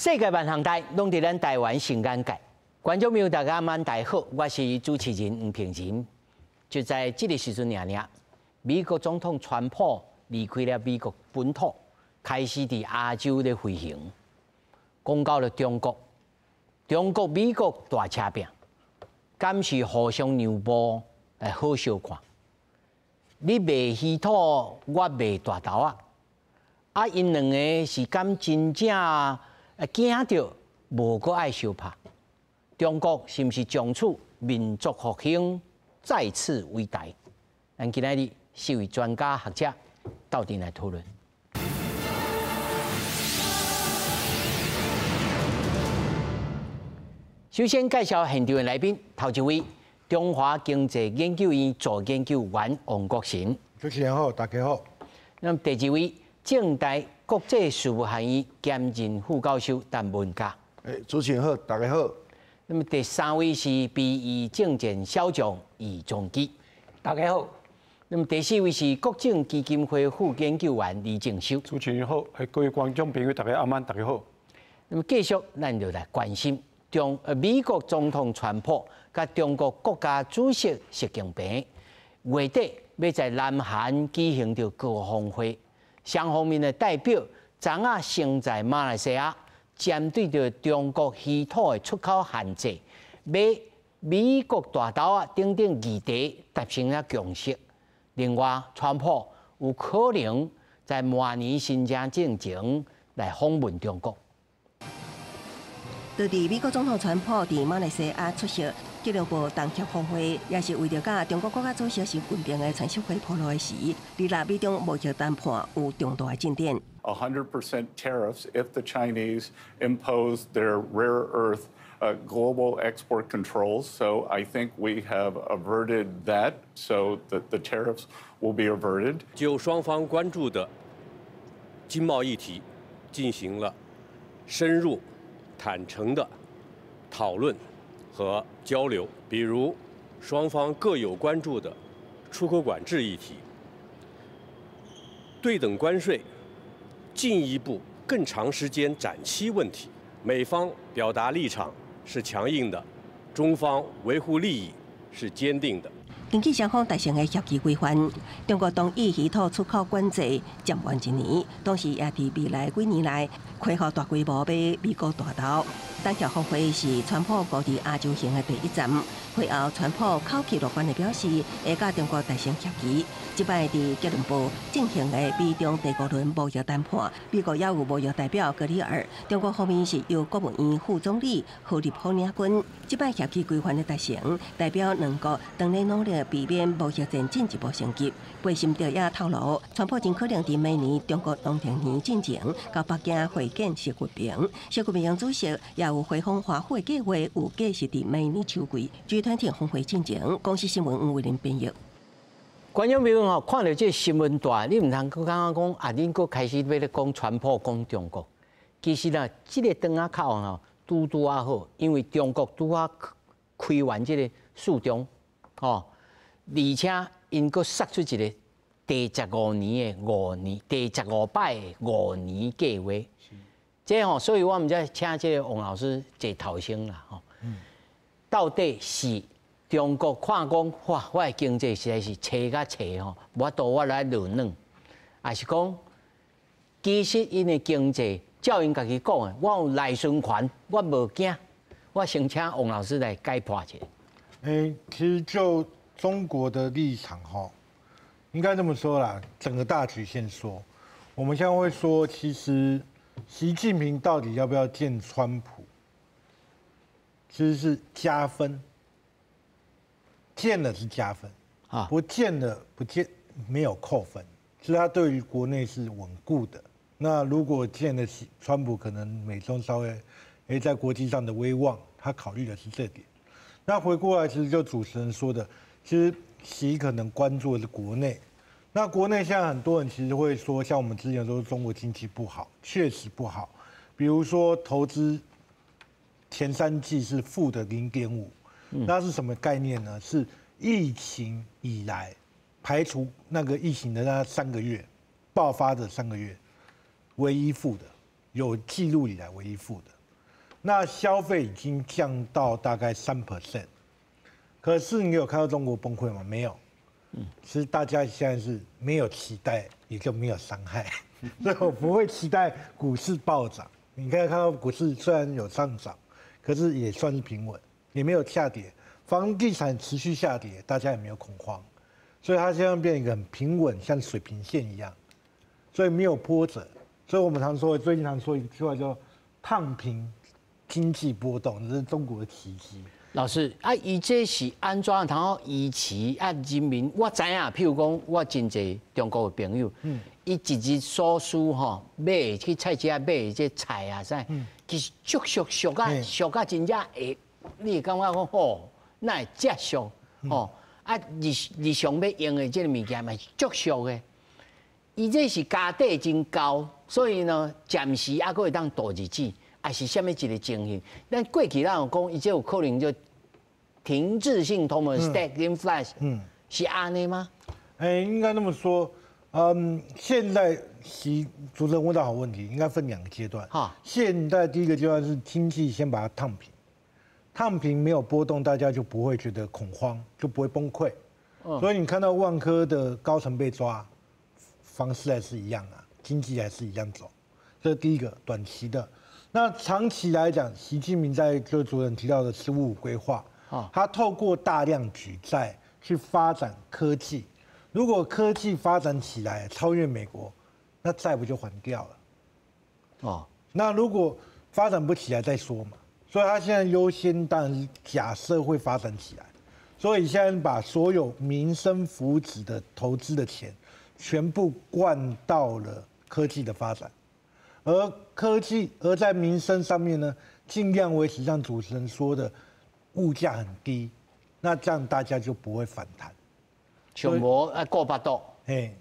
世界萬行代，攏佇咱台灣新眼界。觀眾朋友大家晚大好，我是主持人黃平仁。就在這個時陣爾爾，美國總統川普離開了美國本土，開始佇亞洲咧飛行，講到了中國，中國美國大車拼，敢是互相讓步來好相看？你賣稀土，我賣大豆仔！啊，𪜶兩个是敢真正驚著無閣愛相拍？中國是毋是從此民族復興再次偉大？咱今仔日四位專家學者鬥陣來討論。首先介紹現場的來賓，頭一位中華經濟研究院助研究員王國臣。主持人好，大家好。那麼第二位，政大國際事務學院兼任副教授陳文嘉。主持人好，大家好。那麼第三位是 BE 政見小將余宗基，大家好。那麼第四位是國政基金會副研究員李正修。主持人好，各位觀眾朋友大家晚安，大家好。那麼繼續，咱就來關心美國總統川普佮中國國家主席習近平月底欲在南韓舉行著高峰會，雙方面的代表昨仔先在馬來西亞針對著中國稀土的出口限制，買美國大豆仔等等議題達成了共識。另外，川普有可能在明年新春進前來訪問中國。就佇美國總統川普佇馬來西亞出席吉隆坡東協峰會，也是為著佮中國國家主席習近平的川習會鋪路的時，二六美中貿易談判有重大的進展。 100% tariffs if the Chinese impose their rare earth global export controls. So I think we have averted that, so that the tariffs will be averted. 就雙方關注的經貿議題進行了深入、坦誠的討論和交流，比如雙方各有關注的出口管制議題、對等關稅進一步更長時間展期問題，美方表達立場是強硬的，中方維護利益是堅定的。根據雙方達成的協議規範，中國同意稀土出口管制暫緩一年，同時也佇未來幾年內恢復大規模買美國大豆。東協峰會是川普五佇亞洲行的第一站，會後川普口氣樂觀的表示，會佮中國達成協議。這擺佇吉隆坡進行的美中第五輪貿易談判，美國也有貿易代表格里爾，中國方面是由國務院副總理何立峰領軍。這擺協議規範的達成，代表兩國當咧努力避免貿易戰進一步升級。貝森特也透露，川普真可能佇明年中國農曆年進前，到北京會見習近平。習近平主席也有回訪華府的計劃，有計是佇明年秋季 G20 峰會進前。公視新聞黃慧玲編譯。觀眾朋友吼，看著這新聞帶，你毋通閣感覺講啊，恁閣開始欲咧講川普講中國。其實啦，這个當仔口吼，拄拄仔好，因為中國拄仔開完這个四中，吼，而且𪜶閣殺出一个第十五年的五年，第十五擺的五年計劃。這吼，所以我毋才請這个王老師坐頭先啦，吼。到底是中國看講，哇，我的經濟實在是衰甲衰吼，無法度我來落軟，抑是講其實𪜶的經濟照𪜶家己講的，我有內循環，我無驚。我先請王老師來解剖一下。欸，其實就中國的立場吼，應該這麼說啦，整個大局先說。我們現在會說，其實習近平到底要不要見川普，其實是加分。見了是加分，啊，不見了不見沒有扣分，是他對於國內是穩固的。那如果見了川普，可能美中稍微，在國際上的威望，他考慮的是這點。那回過來，其實就主持人說的，其實習可能關注的是國內。那國內現在很多人其實會說，像我們之前說中國經濟不好，確實不好。比如說投資前三季是負的0.5。那是什麼概念呢？是疫情以來，排除那個疫情的那三個月，爆發的三個月，唯一負的，有記錄以來唯一負的。那消费已经降到大概3%，可是你有看到中国崩溃吗？没有。其实大家现在是没有期待，也就没有伤害，所以我不会期待股市暴涨。你可以看到股市虽然有上涨，可是也算是平稳，也没有下跌。房地产持续下跌，大家也没有恐慌，所以它现在变一个很平稳，像水平线一样，所以没有波折。所以我们常说，最近常说一句话叫“烫平经济波动”，这是中国的奇迹。老师啊，伊这是按怎通好维持啊？人民我知影，譬如讲，我真濟中國的朋友，伊一日所需吼買去菜市仔買的這菜啊，啥，其實足俗俗啊，俗啊，真正會，你會感覺講吼，哪會遮俗吼？啊，日日常欲用的這个物件嘛是足俗的。伊這是家底真厚，所以呢，暫時猶閣會當度日子，抑是啥物一个情形？咱過去咱有講，伊這有可能就停滯性通膨（stagflation），是按呢嗎？哎，應該那麼說。現在習主持人問到好問題，應該分兩個階段。現在第一個階段是經濟先把它燙平，燙平沒有波動，大家就不會覺得恐慌，就不會崩潰。所以你看到萬科的高層被抓，房市還是一樣啊，經濟還是一樣走。這是第一個短期的。那長期來講，習近平在就主持人提到的“十五五”規劃，他透過大量舉債去發展科技。如果科技發展起來超越美國，那債不就還掉了？哦，那如果發展不起來再說嘛。所以他現在優先當然是假設會發展起來，所以現在把所有民生福祉的投資的錢，全部灌到了科技的發展，而科技而在民生上面呢，盡量維持像主持人說的，物價很低，那這樣大家就不會反彈。上無啊顧腹肚，嘿，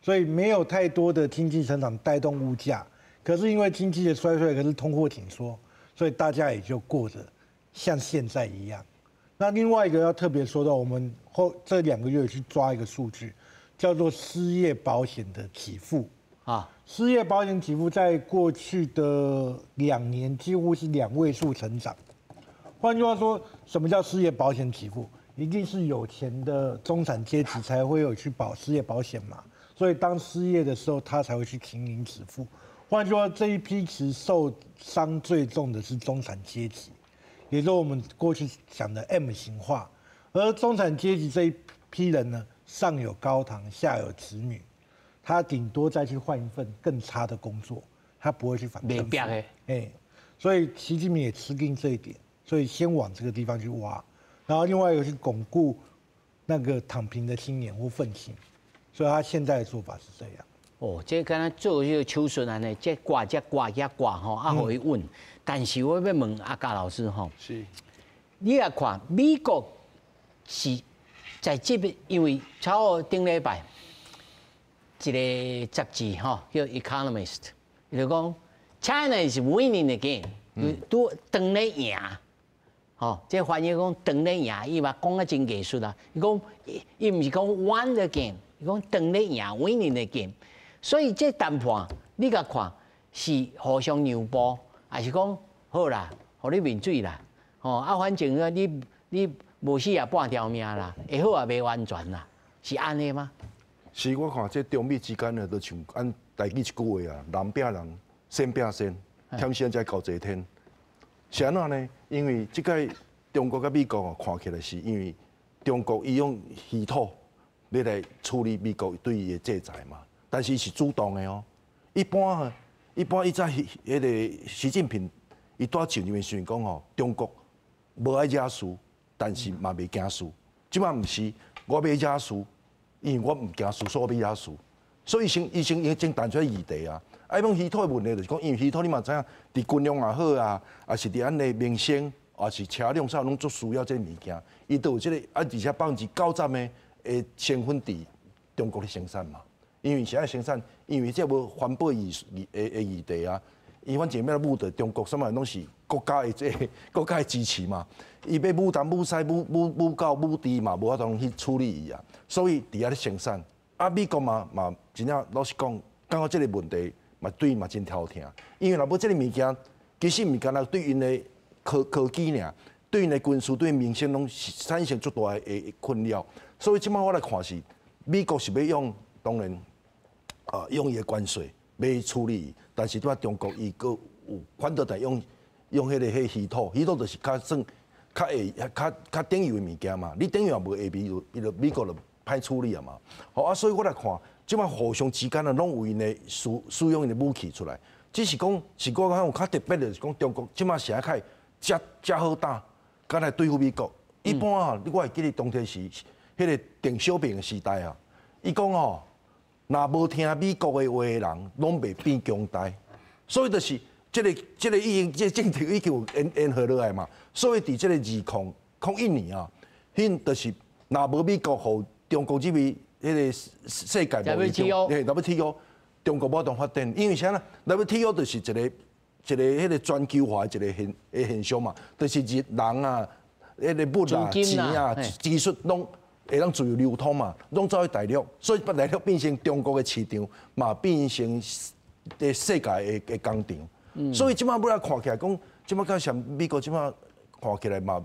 所以沒有太多的經濟成長帶動物價，可是因為經濟的衰退，可是通貨緊縮，所以大家也就過着像現在一樣。那另外一個要特別說到，我們後這2個月去抓一個數據，叫做失業保險的給付啊，失業保險給付在過去的2年幾乎是兩位數成長。換句話說，什麼叫失業保險給付？一定是有錢的中產階級才會有去保失業保險嘛，所以當失業的時候，他才會去請領給付。換句話說，這一批其實受傷最重的是中產階級，也就是我們過去講的 M 型化。而中產階級這一批人呢，上有高堂，下有子女，他頂多再去換一份更差的工作，他不會去反政府。哎，所以習近平也吃定這一點，所以先往這個地方去挖。然後另外一個是鞏固那個躺平的青年或憤青，所以他現在的做法是這樣。哦，這敢若做這個手術按呢，這掛這掛遐掛吼，啊，予伊穩。但是我欲問阿嘉老師吼，你也看美國是在這邊，因為超過頂禮拜一個雜誌吼叫《Economist》，伊就講 China is winning again，都當咧贏。吼，這翻譯講當咧贏，伊嘛講啊真藝術啦。伊講伊毋是講 won again，伊講當咧贏 winning again。所以這談判你共看是互相讓步，抑是講好啦，予你面水啦，吼啊，反正啊你你無死也半條命啦，會好也袂完全啦，是按呢嗎？是我看這中美之間呢，就像按台語一句話啊，人拚人，仙拚仙，添仙才厚齊天。是按怎呢？因為這個中國佮美國哦，看起來是因為中國伊用稀土欲來處理美國對伊的制裁嘛，但是伊是主動的哦。一般一般伊早彼個習近平伊拄上任的時陣講吼，中國無愛惹事，但是嘛袂驚輸。這擺毋是，我欲惹事，因為我毋驚輸，所以我欲惹事。所以伊先已經彈出議題啊。啊，講稀土的問題就是講，因為稀土你嘛知影，佇軍用也好啊，抑是佇按呢民生，抑是車輛啥攏足需要這个物件，伊都有這个啊，而且90%的成分佇中國咧生產嘛。因為啥生產？因為這無環保議的的議題啊，伊反正欲來舞著中國，啥物攏是國家的這个國家的支持嘛。伊欲舞東舞西舞舞舞狗舞豬嘛，無法度去處理伊啊。所以佇遐咧生產，啊，美國嘛嘛真正老實講，感覺這个問題嘛對伊嘛真頭疼，因為若無這个物件，其實毋是干焦對𪜶的科技爾，對𪜶的軍事、對民生攏產生足大的困擾。所以這擺我來看是，美國是欲用當然啊用伊的關稅欲處理，但是對中國伊閣有反倒來用彼個稀土，稀土就是較算較會較較頂油的物件嘛。你頂油也無下味，伊就美國就歹處理啊嘛。好啊，所以我來看，這擺互相之間啊，攏有𪜶的使用𪜶的武器出來。只是講是我感覺有較特別的，就是講中國這擺是較遮遮好打，敢來對付美國。一般啊，我會記得當天時，彼個鄧小平的時代啊，伊講吼，若無聽美國的話的人，攏袂變強大。所以就是這個已經這個政策已經有延續落來嘛。所以佇這個2001年啊，彼就是若無美國予中國入去彼個世界貿易 WTO， WTO，中國無法度發展，因為啥呢？WTO 就是一個彼個全球化的一個現象嘛，就是人啊，彼個物啊、錢啊、技術攏會當自由流通嘛，攏走去大陸，所以把大陸變成中國的市場，嘛變成世界的工廠。所以這擺欲來看起來講，這擺敢像美國這擺看起來嘛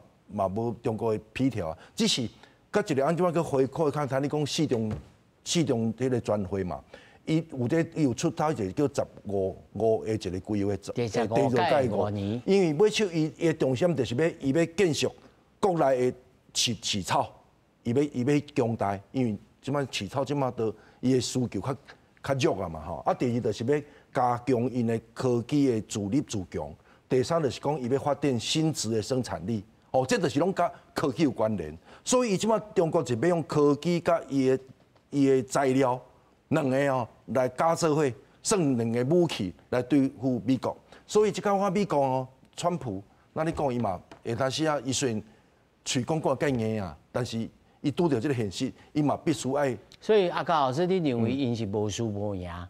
無中國的皮條啊，只是佮一個按這擺閣回過看，聽你講四中彼個全會嘛。伊有咧，伊有出頭一個叫十五五的一個規劃，第十五屆五年。因為尾手伊的重點就是欲伊欲建設國內的飼草，伊欲強大，因為這擺飼草這擺都伊的需求較弱啊嘛吼。啊，第二就是欲加強𪜶的科技的自立自強。第三就是講伊欲發展新質的生產力，哦，這就是攏佮科技有關聯。所以伊這擺中國就欲用科技佮伊的材料。兩个哦來加做伙，算兩个武器來對付美國。所以這擺看美國哦，川普，那你講伊嘛，下當時啊，伊雖然喙講講較硬啊，但是伊拄著這个現實，伊嘛必須愛。所以阿高老師，你認為𪜶是無輸無贏，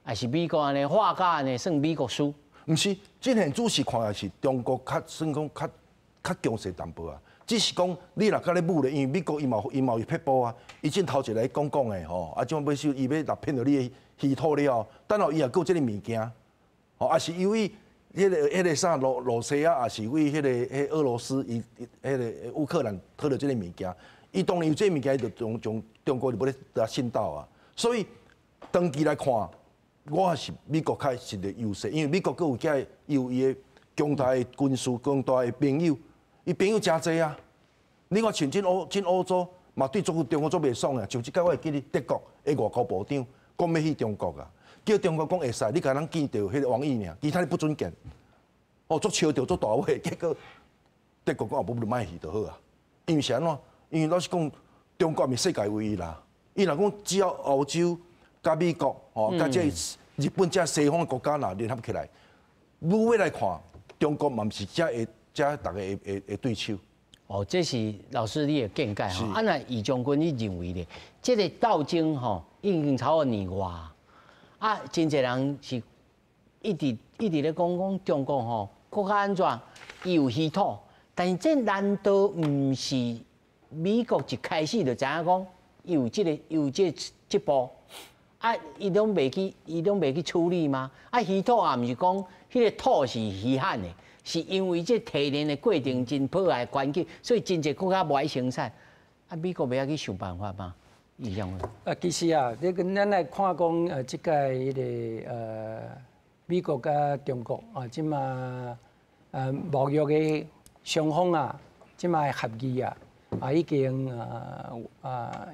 抑是美國按呢畫家按呢算美國輸？毋是，這現主是看來是中國較算講較強勢淡薄啊。只是講你若佮咧武咧，因為美國伊嘛有撇步啊，伊進頭一個講講的吼，啊，這擺欲收伊欲若騙著你的稀土了後，等後伊也閣有這個物件，吼，也是由於彼個啥羅西亞，也是為彼個俄羅斯伊彼個烏克蘭討著這個物件，伊當然有這個物件，伊就將中國就無咧得信道啊。所以長期來看，我還是美國較實力優勢，因為美國閣有遮有伊的強大的軍事、強大的朋友。伊朋友誠濟啊！你看像進歐洲嘛，對中國足袂爽啊。像這擺我會記得德國的外交部長講欲去中國啊，叫中國講會使，你共咱見著彼個王毅爾，其他你不准見。哦，足笑著足大話，結果德國講啊，無你莫去就好啊。因為是按怎？因為老實講，中國毋是世界唯一啦。伊若講只要歐洲、佮美國、哦，佮這日本這西方的國家若聯合起來，愈尾來看，中國嘛毋是遮會。遮逐家會對手。哦，這是老師你的見解吼。啊，那余將軍你認為咧？這個鬥爭吼已經超過年外，啊，真濟人是一直一直咧講講中國吼，閣較按怎？伊有稀土，但是這難道毋是美國一開始就知影講伊有這個有這步？啊，伊攏袂去處理嗎？啊，稀土也毋是講彼個土是稀罕的。是因為這提煉的過程真破壞環境，所以真濟國家無愛生產。啊，美國袂曉去想辦法嗎？伊認為。啊，其實啊，這個咱來看講，這個彼個美國佮中國啊，這馬貿易的雙方啊，這馬協議啊，啊已經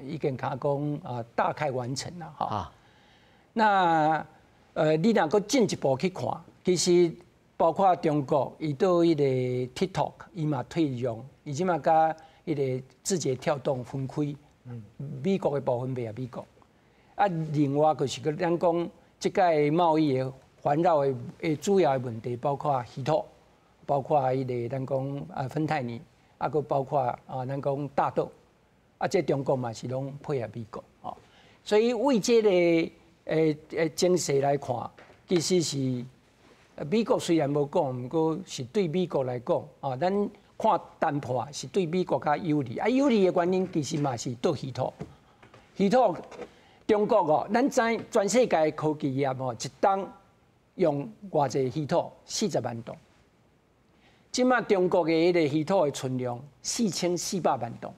已經較講啊大概完成了哈。那你若閣進一步去看，其實包括中國，伊對彼個 TikTok，伊嘛退讓，伊這馬佮彼個字節跳動分開，美國的部分賣予美國。啊，另外就是閣咱講，這擺貿易的環繞的主要的問題，包括稀土，包括彼個咱講啊芬太尼，啊閣包括啊咱講大豆，啊這中國嘛是攏配合美國，哦，所以為這個情勢來看，其實是。美國雖然無講，毋過是對美國來講，啊，咱看談判是對美國較有利。啊，有利的原因其實嘛是倒稀土，稀土中國哦，咱知全世界科技業吼，一冬用偌濟稀土？40萬噸。這馬中國的彼个稀土的存量4400萬噸。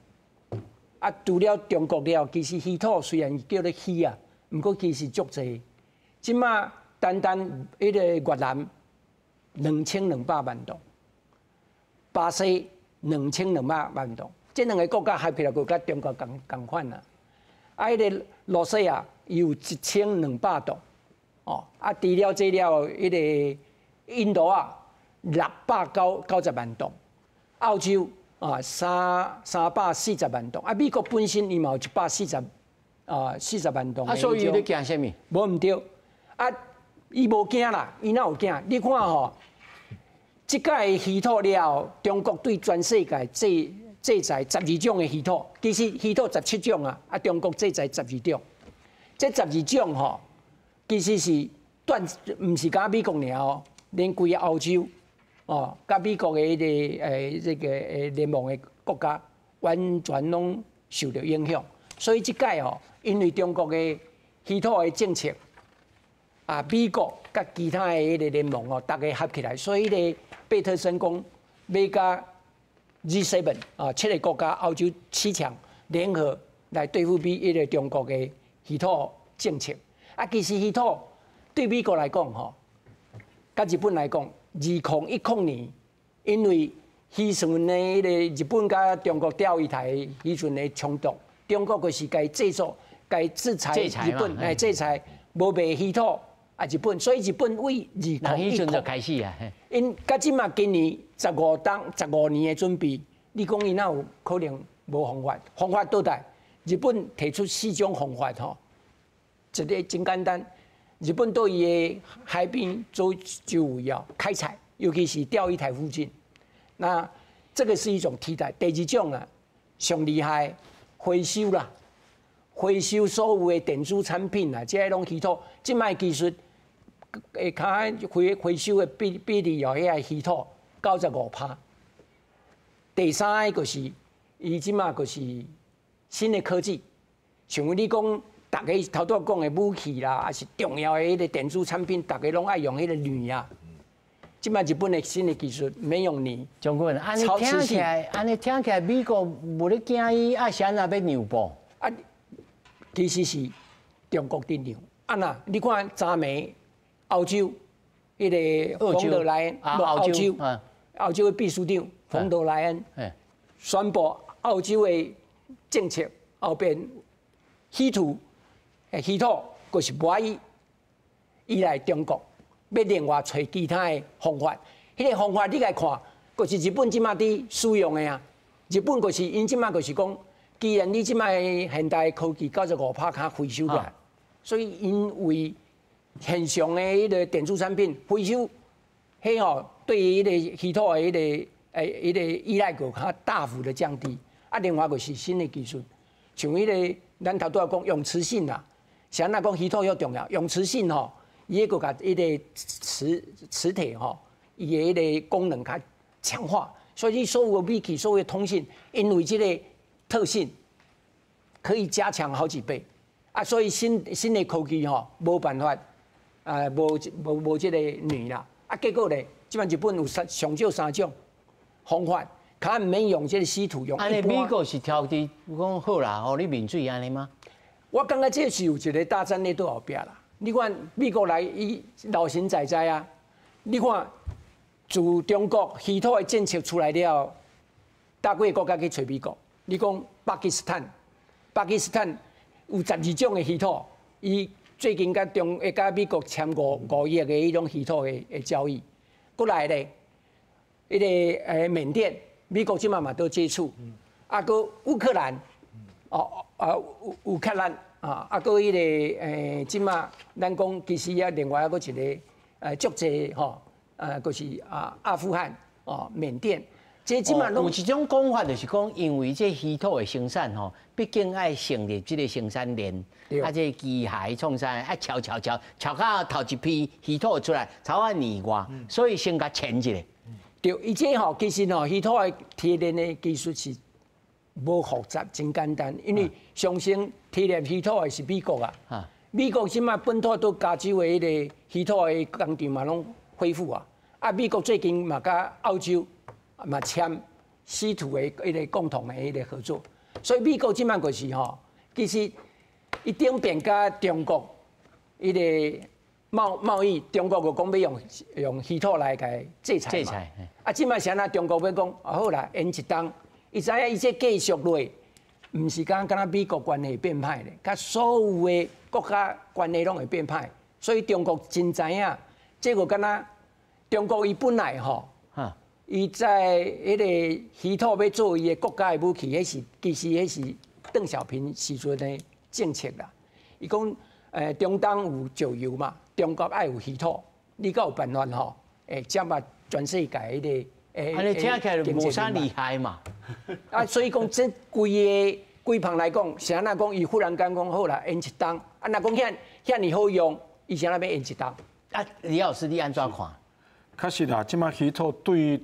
啊，除了中國了，其實稀土雖然叫做稀啊，毋過其實足濟。這馬單單彼个越南2200萬噸，巴西2200萬噸，這兩個國家合起來，閣佮中國仝仝款啊。啊，彼个羅西亞有1200噸，哦，啊，除了這了，彼个印度啊690萬噸，澳洲啊340萬噸，啊，美國本身伊嘛有一百四十啊四十萬噸。啊，所以伊咧驚啥物？無毋對，啊，伊無驚啦，伊哪有驚？你看吼，這擺稀土了，中國對全世界制裁12種的稀土，其實稀土17種啊，啊，中國制裁十二種，這十二種吼，其實是斷，毋是干美國爾哦，連規個歐洲哦，佮美國的彼个這个聯盟的國家，完全攏受著影響。所以這擺吼，因為中國的稀土的政策，啊，美國佮其他的彼个聯盟哦，逐家合起來，所以彼個貝特森講欲佮 G7 啊，七个國家歐洲七強聯合來對付彼个中國的稀土政策。啊，其實稀土對美國來講吼，佮日本來講，2010年，因為彼時陣的彼個日本佮中國釣魚台彼陣的衝突，中國就是共制作、共制裁日本，來制裁無賣稀土啊日本，所以日本為二零一陣就開始啊，𪜶佮這馬今年15冬15年的準備，你講伊哪有可能無方法？方法倒來，日本提出四種方法吼，一个真簡單，日本對伊的海邊做周圍哦開採，尤其是釣魚台附近，那這個是一種替代。第二種啊，上厲害回收啦，回收所有的電子產品啊，這个攏稀土，這擺技術會較回收的比例哦，彼个稀土95%。第三个就是伊這馬就是新的科技，像你講，逐家頭拄講的武器啦，抑是重要的彼个電子產品，逐家攏愛用彼个鋁啊。這馬日本的新的技術免用鋁。將軍，按呢聽起來，按呢聽起來，美國無咧驚伊，啊是按怎欲讓步？啊，其實是中國佇讓。啊若，你看昨暝歐洲彼个馮德萊恩，歐洲的秘書長馮德萊恩宣布澳洲的政策後邊稀土，稀土就是無愛依賴中國，欲另外揣其他的方法。彼个方法你來看，就是日本這馬佇使用的啊。日本就是𪜶這馬就是講，既然你這馬現代科技95%較回收來，所以因為現常的彼个電子產品回收，彼吼對於彼個稀土的彼个彼个依賴度較大幅的降低。啊，另外就是新的技術，像彼个咱頭拄仔講永磁性啦，是按怎講稀土遐重要？永磁性吼，伊閣共彼个磁鐵吼，伊的彼個功能較強化，所以你所有的武器、所有的通信，因為這個特性可以加強好幾倍。啊，所以新的科技吼，無辦法啊，無這个鋁啦。啊，結果咧，這擺日本有上少三種方法，較毋免用這个稀土，用。按呢美國是挑佇講好啦，予你面水按呢嗎？我感覺這是有一個大戰略佇後壁啦。你看美國來，伊老神在在啊。你看，自中國稀土的政策出來了，佗幾个國家去揣美國。你講巴基斯坦，巴基斯坦有12種的稀土，伊最近佮中會佮美國簽5億的彼種稀土的交易。閣來咧，彼个緬甸，美國這馬嘛都接觸。啊，閣烏克蘭，哦啊烏克蘭啊，啊閣彼个這馬咱講其實也另外閣一个足濟吼，就是啊阿富汗哦緬甸。這這馬攏有一種講法，就是講，因為這稀土的生產吼，畢竟愛成立這个生產鏈，啊，這个機械創啥，愛敲敲敲敲到頭一批稀土出來，才會年外，所以先共簽一下。對，伊這吼其實吼稀土的提煉的技術是無複雜，真簡單，因為上先提煉稀土的是美國啊，美國這擺本土佇加州的彼个稀土的工廠嘛攏恢復啊！啊，美國最近嘛佮澳洲嘛簽稀土的彼个共同的彼个合作，所以美國這擺就是吼，其實伊頂邊佮中國彼个貿易，中國就講欲用稀土來共制裁嘛。制裁。啊，這擺是按怎中國欲講，啊好啦，延一冬，伊知影伊這繼續落去，毋是講敢若美國關係變歹咧，佮所有的國家關係攏會變歹，所以中國真知影，這個敢若中國伊本來吼，伊在彼个稀土欲做伊的國家的武器，彼是其實彼是鄧小平時陣的政策啦。伊講，中東有石油嘛，中國愛有稀土，你閣有辦法吼，會掌握全世界彼个。按呢聽起來就無啥厲害嘛。啊，所以講這規个規盤來講，是按怎講？伊忽然間講好啦，延一冬。啊，若講遐遐爾好用，伊是按怎欲延一冬？啊，李老師你按怎看？確實啦，這擺稀土對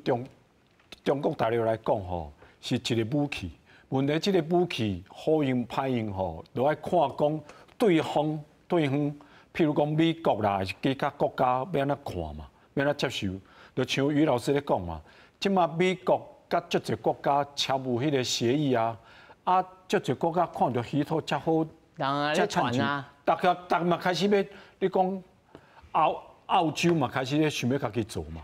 中國大陸來講吼，是一个武器。問題這个武器好用歹用吼，就愛看講對方，譬如講美國啦，抑是其他國家欲按怎看嘛，欲按怎接受。就像余老師咧講嘛，這擺美國佮足濟國家簽有彼个協議啊，啊，足濟國家看著稀土遮好，人咧傳啊，逐家逐嘛開始欲，你講澳洲嘛開始咧想欲家己做嘛，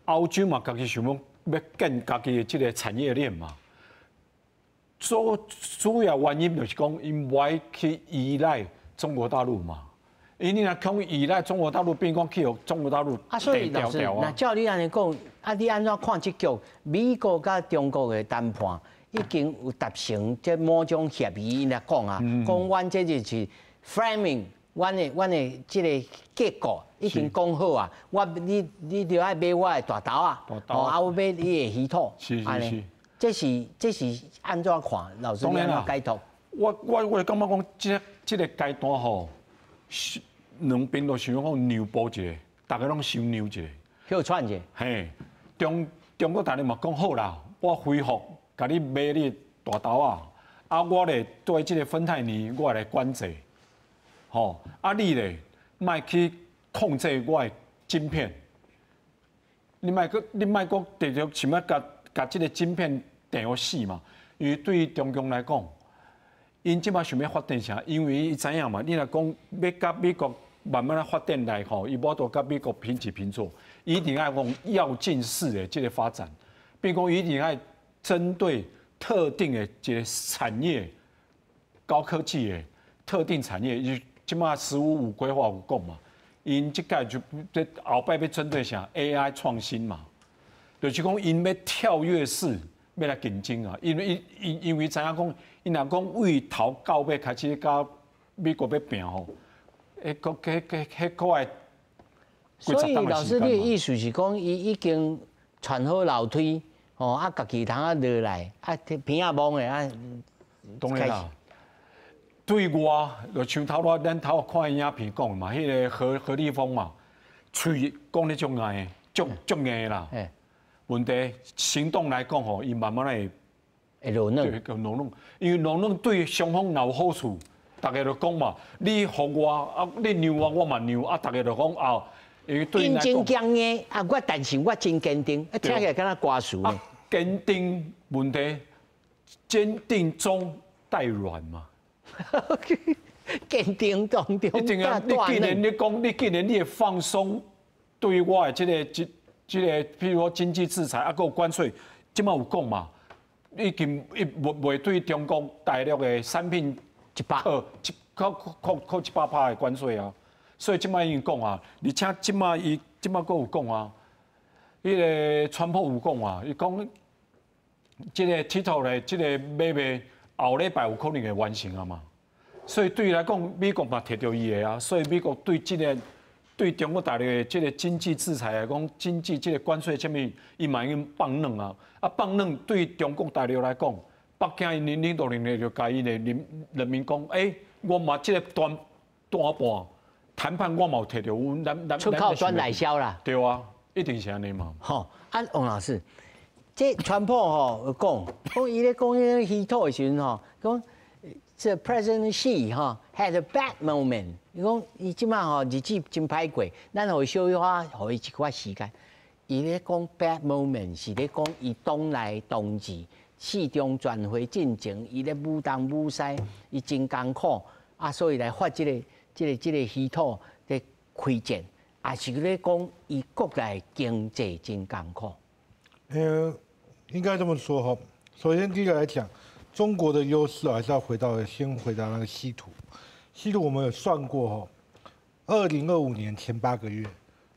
歐洲嘛家己想欲欲建家己的這个產業鏈嘛。主要原因就是講，𪜶無愛去依賴中國大陸嘛。因你若講依賴中國大陸，變講去予中國大陸啊，所以老師，若照你按呢講，啊，你按怎看這局美國佮中國的談判已經有達成這某種協議？𪜶來講啊，講阮這就是 framing，阮的這个結構已經講好啊。我你著愛買我的大豆啊，哦，啊，我買你的稀土，這是按怎看？老師你按怎解讀？我感覺講，這个階段吼，兩邊都想講讓步一下，逐家攏先讓一下，歇喘者。嘿，中國大陸嘛講好啦，我恢復，共你買你大豆仔，啊，我咧對這个芬太尼我來管制，吼，啊你咧莫去控制我的晶片，你莫閣直接想欲共共這个晶片定予死嘛？因為對中共來講，𪜶這擺想欲發展啥？因為伊知影嘛，你若講欲佮美國慢慢仔發展來吼，伊無法度佮美國平起平坐，伊一定愛講躍進式的這个發展，變講伊一定愛針對特定的一个產業、高科技的特定產業，伊這擺十五五規劃有講嘛，𪜶這擺就這後擺欲針對啥 AI 創新嘛，就是講𪜶欲跳躍式欲來競爭啊，因為因為知影講，𪜶若講為頭到尾開始佮美國欲拚吼，彼個彼彼彼個會。所以老師，你的意思是講，伊已經傳好樓梯，吼啊，家己通啊落來，啊鼻仔摸的啊。當然啦，對外就像頭拄咱頭看影片講的嘛，彼个何立峰嘛，喙講得足硬的，足足硬的啦。問題行動來講吼，伊慢慢會會落軟，對，落軟，因為落軟對雙方若有好處，逐家就講嘛，你予我啊，你讓我，我嘛讓啊，逐家就講啊，因為對𪜶真強硬啊，我但是我真堅定，啊，聽起來敢若歌詞呢。堅定問題，堅定中帶軟嘛。堅定當中一定啊！你既然你講，你既然你會放鬆對我的這個，譬如說經濟制裁啊，閣有關稅，這擺有講嘛？已經伊袂對中國大陸的產品100扣一扣扣扣100%的關稅啊！所以這擺已經講啊，而且這擺伊這擺閣有講啊，彼个川普有講啊，伊講這个鐵頭咧，這个買賣後禮拜有可能會完成啊嘛。所以對伊來講，美國嘛提著伊的啊，所以美國對這个對中國大陸的這个經濟制裁來講，經濟這个關稅啥物，伊嘛已經放軟啊。啊，放軟對中國大陸來講，北京𪜶領導人就共𪜶的人民講，欸，我嘛這个談判談判，我嘛有提著阮咱咱出口轉內銷啦。對啊，一定是按呢嘛。吼，啊，王老師，這川普吼有講，講伊咧講彼个稀土的時陣吼，講這 President Xi 哈 had a bad moment，伊講伊這馬吼日子真歹過，咱予伊小可予伊一寡時間。伊咧講 bad moment 是咧講伊黨內同志四中全會進前，伊咧舞東舞西，伊真艱苦啊，所以來發這個稀土咧開戰，也是咧講伊國內經濟真艱苦。應該這麼說哈。首先第一個來講，中國的優勢還是要回到先回答那個稀土。稀土我們有算過哈，2025年前8個月，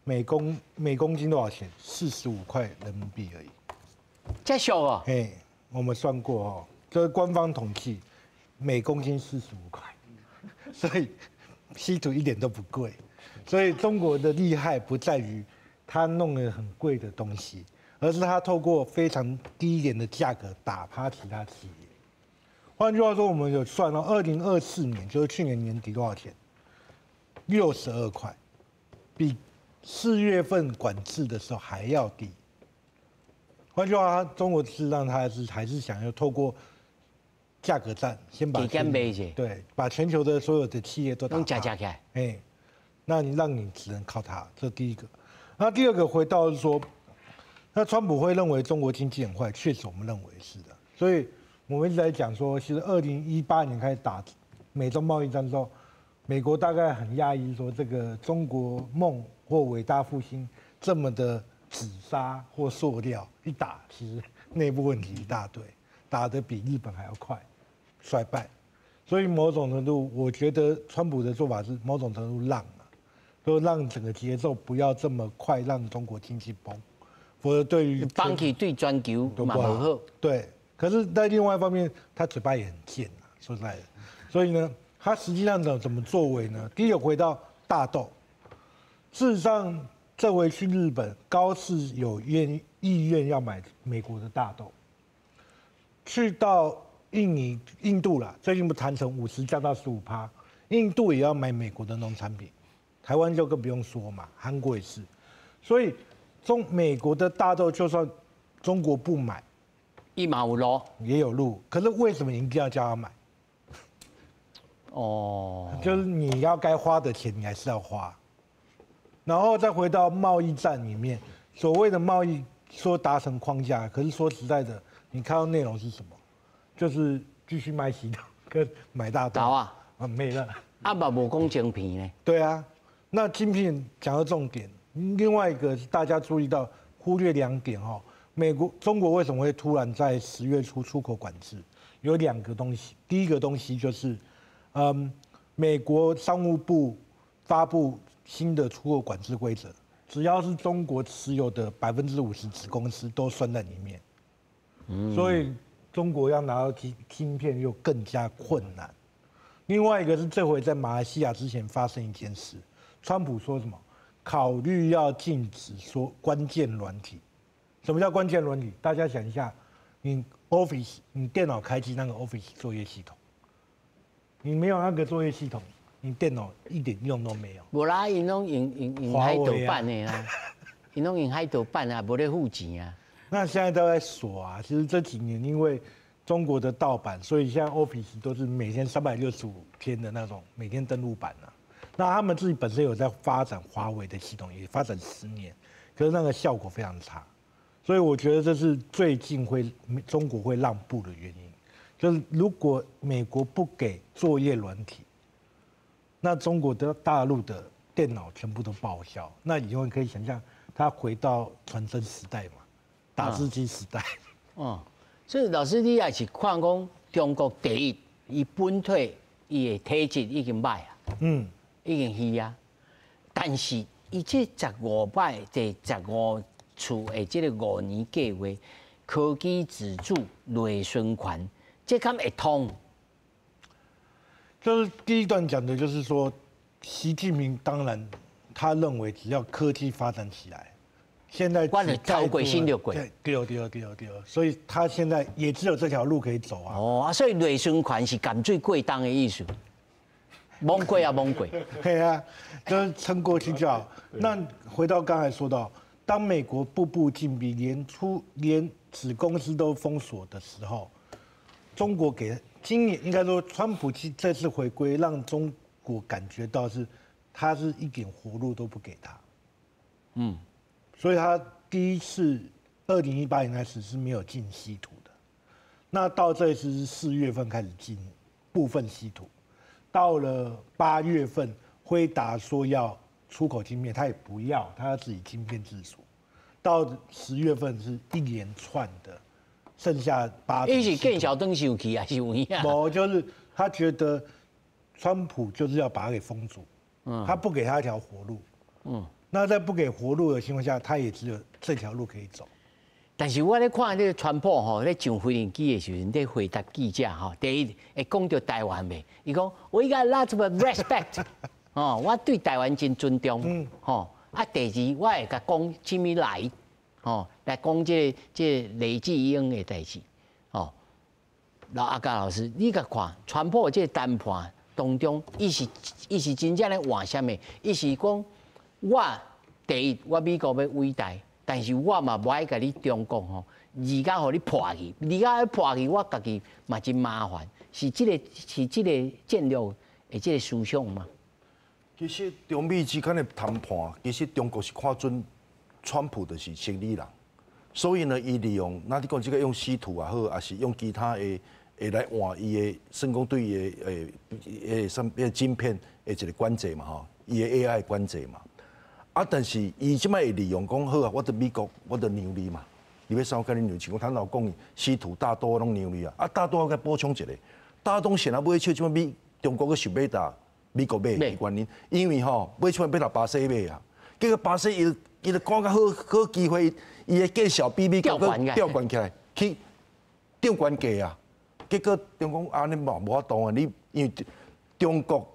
每公斤多少錢？45塊人民幣而已。這俗哦。嘿，我們算過哦，這是官方統計，每公斤四十五塊，所以稀土一點都不貴。所以中國的厲害不在於他弄了很貴的東西，而是他透過非常低廉的價格打趴其他企業。換句話說，我們有算到2024年，就是去年年底多少錢？62塊，比4月份管制的時候還要低。換句話，中國事實上他還是想要透過價格戰，先把對，把全球的所有的企業都打趴。起來。哎，那你讓你只能靠它，這第一個。那第二個回到是說，那川普會認為中國經濟很壞，確實我們認為是的。所以我們一直在講說，其實2018年開始打美中貿易戰之後，美國大概很訝異，說這個中國夢或偉大復興這麼的紙紮或塑料，一打其實內部問題一大堆，打得比日本還要快，衰敗。所以某種程度，我覺得川普的做法是某種程度讓啊，就讓整個節奏不要這麼快，讓中國經濟崩，否則對於放棄對全球都不好。對，可是，在另外一方面，他嘴巴也很賤啊，說實在的，所以呢，他實際上怎麼作為呢？第一個回到大豆，事實上，這回去日本，高市有意願要買美國的大豆。去到印尼、印度啦，最近不談成50降到15趴，印度也要買美國的農產品，台灣就更不用說嘛，韓國也是，所以美國的大豆就算中國不買，伊嘛有路，也有路，可是為什麼一定要叫他買？哦，就是你要該花的錢，你還是要花。然後再回到貿易戰裡面，所謂的貿易說達成框架，可是說實在的，你看到內容是什麼？就是繼續賣稀土跟買大豆啊，啊沒了。啊嘛無講晶片呢？對啊，那晶片講到重點，另外一個是大家注意到忽略兩點哦。美國、中國為什麼會突然在10月初出口管制？有兩個東西，第一個東西就是，美國商務部發布新的出口管制規則，只要是中國持有的50%子公司都算在裡面。所以中國要拿到晶片又更加困難。另外一個是這回在馬來西亞之前發生一件事，川普說什麼？考慮要禁止說關鍵軟體。什麼叫關鍵軟體？大家想一下，你 Office，你電腦開機那個 Office 作業系統，你沒有那個作業系統，你電腦一點用都沒有。無啦，𪜶攏用海盜版的啊，𪜶攏用海盜版啊，無咧付錢啊。那現在都在鎖啊。其實這幾年因為中國的盜版，所以現在 Office 都是每天365天的那種每天登錄版啊。那他們自己本身有在發展華為的系統，也發展10年，可是那個效果非常差。所以我覺得這是最近會中國會讓步的原因，就是如果美國不給作業軟體，那中國的大陸的電腦全部都報銷。那以後你可以想象，它回到傳真時代嘛，打字機時代。哦，所以老師你也是看講中國第一，伊本體伊的體質已經歹啊，已經虛啊，但是伊這十五擺第15次的這個五年計劃，科技自主內循環，這敢會通？就是第一段講的，就是說，習近平當然他認為只要科技發展起來，現在我就頭過身就過，對對對對對，所以他現在也只有這條路可以走啊。哦，啊，所以內循環是鹹水過冬的意思，罔過啊罔過。對啊，就是撐過去就好。那回到剛才說到，當美國步步緊逼，連子公司都封鎖的時候，中國給今年應該說，川普這次回歸，讓中國感覺到是，他是一點活路都不給他。所以他第一次2018年開始是沒有禁稀土的，那到這一次是4月份開始禁部分稀土，到了8月份，輝達說要出口晶片，他也不要，他要自己晶片自主。到10月份是一連串的。剩下八，伊是見小燈生氣啊，是有影。無，就是他覺得川普就是要把他給封住，他不給他一條活路，那在不給活路的情況下，他也只有這條路可以走。但是我咧看這個川普吼咧上飛行機的時陣，咧回答記者吼，第一會講著台灣袂？伊講 we got lots of respect，哦，我對台灣真尊重，吼，啊，第二我會共講啥物來。哦，來講這個雷智英的代誌，哦，老阿嘉老師，你共看，川普這個談判當中，伊是真正咧換啥物？伊是講我第一，我美國欲偉大，但是我嘛無愛共你中國吼，而家予你破去，而家破去，我家己嘛真麻煩，是這個戰略的這個思想嘛？其實中美之間的談判，其實中國是看準川普就是生理人，所以呢，伊利用，那你講這個用稀土也好，抑是用其他的，會來換伊的，算講對伊的啥物晶片的一個管制嘛吼，伊的 AI 管制嘛。啊，但是伊這擺會利用講好啊，我佇美國，我就讓你嘛，你欲啥我共你讓，像講坦頭講稀土大豆攏讓你啊。啊，大豆我閣補充一個，大豆現在買手這擺美中國閣想欲共美國買的原因，因為吼買手欲共巴西買啊，結果巴西伊伊就講較好好機會，伊的價數比美國閣吊懸起來，去漲懸價啊！結果中國按呢嘛無法度啊！你因為中國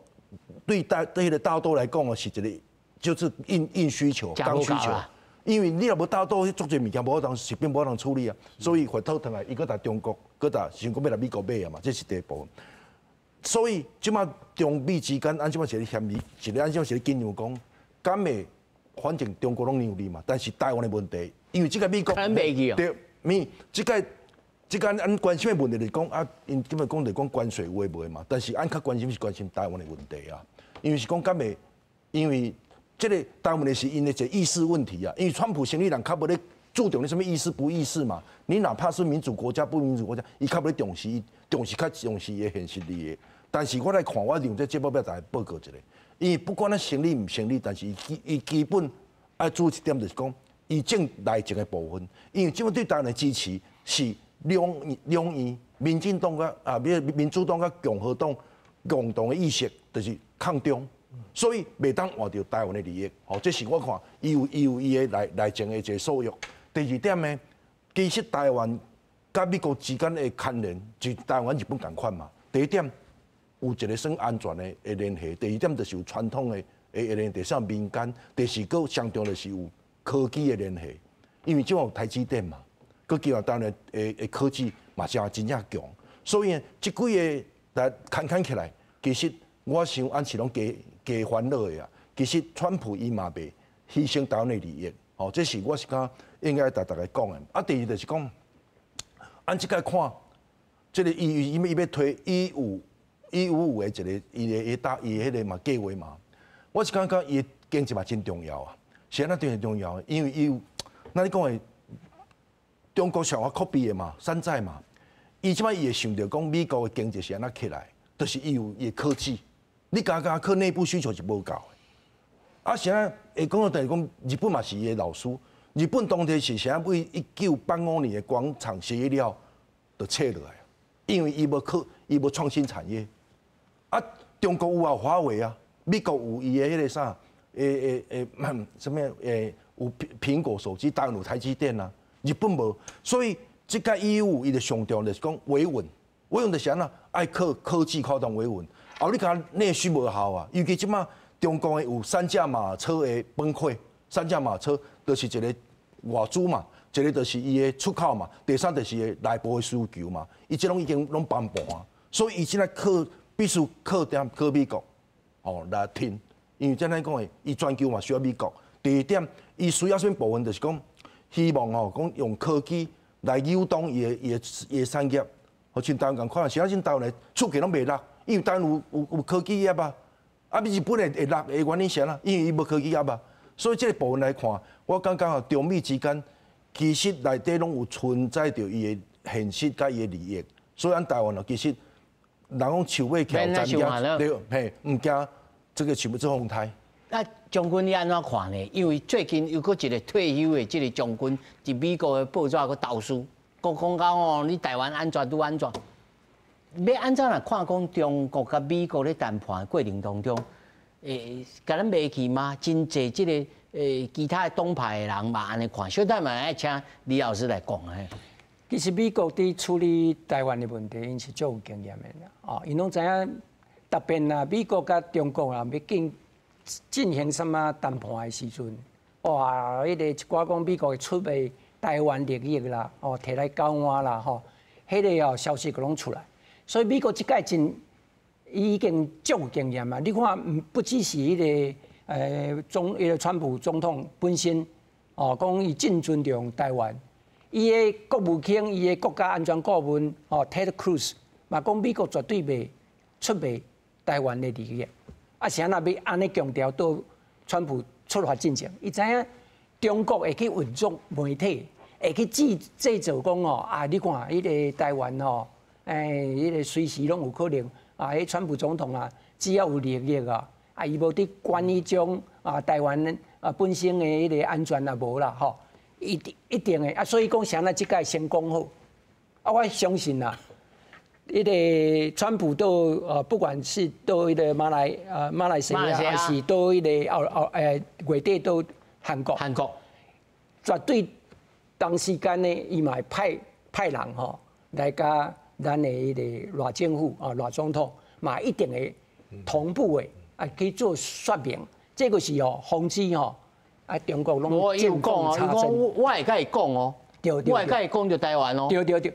對大對彼個大豆來講哦，是一個就是硬硬需求、剛需求。因為你若無大豆，足濟物件無法度食品無法度處理啊，所以回頭轉來，伊閣共中國，閣共想講欲來美國買啊嘛，這是第一步。所以這擺中美之間，按這擺一個嫌疑，一個按這擺一個緊張講，敢會反正中國攏讓你嘛，但是台灣的問題，因為這個美國對，毋，這個按關心的問題就是講啊，𪜶這擺講就講關稅有的無的嘛，但是按較關心是關心台灣的問題啊，因為是講敢會，因為這個台灣的是𪜶的一個意識問題啊，因為川普生理人較無咧注重你啥物意識不意識嘛，你哪怕是民主國家不民主國家，伊較無咧重視，重視較重視伊的現實利益。但是我來看，我認為這節目欲共大家報告一下，因為不管咱成立毋成立，但是伊基本愛注意一點就是講，伊政內政的部分，因為這擺對台灣的支持是兩院民進黨佮啊，民主黨佮共和黨共同的意識，就是抗中，所以袂當換著台灣的利益。吼，這是我看伊有伊的內政的一個素養。第二點呢，其實台灣佮美國之間的牽連，就台灣日本仝款嘛。第一點有一個算安全的聯繫，第二點就是有傳統的聯繫，第三民間，第四閣上重要就是有科技的聯繫，因為這有台積電嘛，閣加上台灣的科技嘛真真正強，所以這幾个來牽牽起來，其實我想按是攏加加煩惱的啊。其實川普伊嘛袂犧牲台灣的利益，吼，這是我是感覺應該共大家講的。啊，第二就是講，按這個看，這個伊伊伊欲推一五五的一個伊的伊大伊彼个嘛計劃嘛，我是感覺伊的經濟嘛真重要啊，是按怎真重要？因為伊有，那你講的中國上較 copy 的嘛，山寨嘛，伊這擺伊會想著講美國的經濟是按怎起來，就是伊有伊的科技，你敢敢靠內部需求是無夠的。啊，啥會講到等於講日本嘛是伊的老師，日本當初是啥為1985年的廣場協議了，就撤落來，因為伊無科，伊無創新產業。啊，中國有啊，華為啊，美國有伊的彼個啥，啥物有蘋果手機，台灣有台積電啊，日本無，所以這個 EU 伊就上重要就是講維穩，維穩就是按怎，愛靠科技靠動維穩。啊，你講內需無效啊，尤其這擺中國的有三駕馬車的崩潰，三駕馬車就是一個外資嘛，一個就是伊的出口嘛，第三就是伊的內部的需求嘛，伊這攏已經攏崩盤啊，所以伊現在靠必須靠點靠美國，哦來挺，因為怎樣講的，伊全球嘛需要美國。第二點，伊需要啥物部分，就是講希望吼，講用科技來誘動伊的產業，予像台灣仝款，是啊，像台灣的出價攏袂落，因為台灣有科技業啊，啊，比日本會落的原因是啥？因為伊無科技業啊。所以這個部分來看，我感覺吼，中美之間其實內底攏有存在著伊的現實佮伊的利益。所以咱台灣哦，其實人講樹尾翹咱驚，對，嘿，毋驚這個樹尾做風颱。那將軍你按怎看呢？因為最近又閣一個退休的這個將軍，佇美國的報紙閣投書，閣講講哦，你台灣按怎拄按怎？欲按怎來看講中國佮美國咧談判的過程當中，共咱袂去嗎？真濟這個其他的黨派的人嘛按呢看，小等嘛愛請李老師來講嘿。其實美國佇處理台灣的問題，𪜶是足有經驗的啦。哦，𪜶攏知影，特別啊，美國佮中國啊，欲進行啥物談判的時陣，哇，彼個一寡講美國會出賣台灣利益啦，哦，提來交換啦，吼，彼個哦消息攏出來。所以美國這擺真已經足有經驗啊！你看，不只是彼個彼個川普總統本身，哦，講伊真尊重台灣。伊的國務卿、伊的國家安全顧問哦，Ted Cruz 嘛講美國絕對袂出賣台灣的利益。啊，是按怎欲按呢強調到川普出發進前，伊知影中國會去運作媒體，會去製造講哦，啊，你看彼個台灣吼，彼個隨時攏有可能啊，彼川普總統啊，只要有利益啊，啊，伊無佇管彼種啊，台灣啊本身的彼個安全也無啦，吼。一定一定的啊，所以講啥呢？這擺先講好啊，我相信啦，彼個川普到不管是到彼個馬來西亞，還是到彼個後後月底到韓國，韓國絕對同時間呢，伊嘛會派人吼來佮咱的彼個賴政府啊賴總統嘛一定會同步的啊去做說明，這個是哦防止吼。啊！中國攏見縫插針。我會佮伊講哦，我會佮伊講著台灣哦。對對對，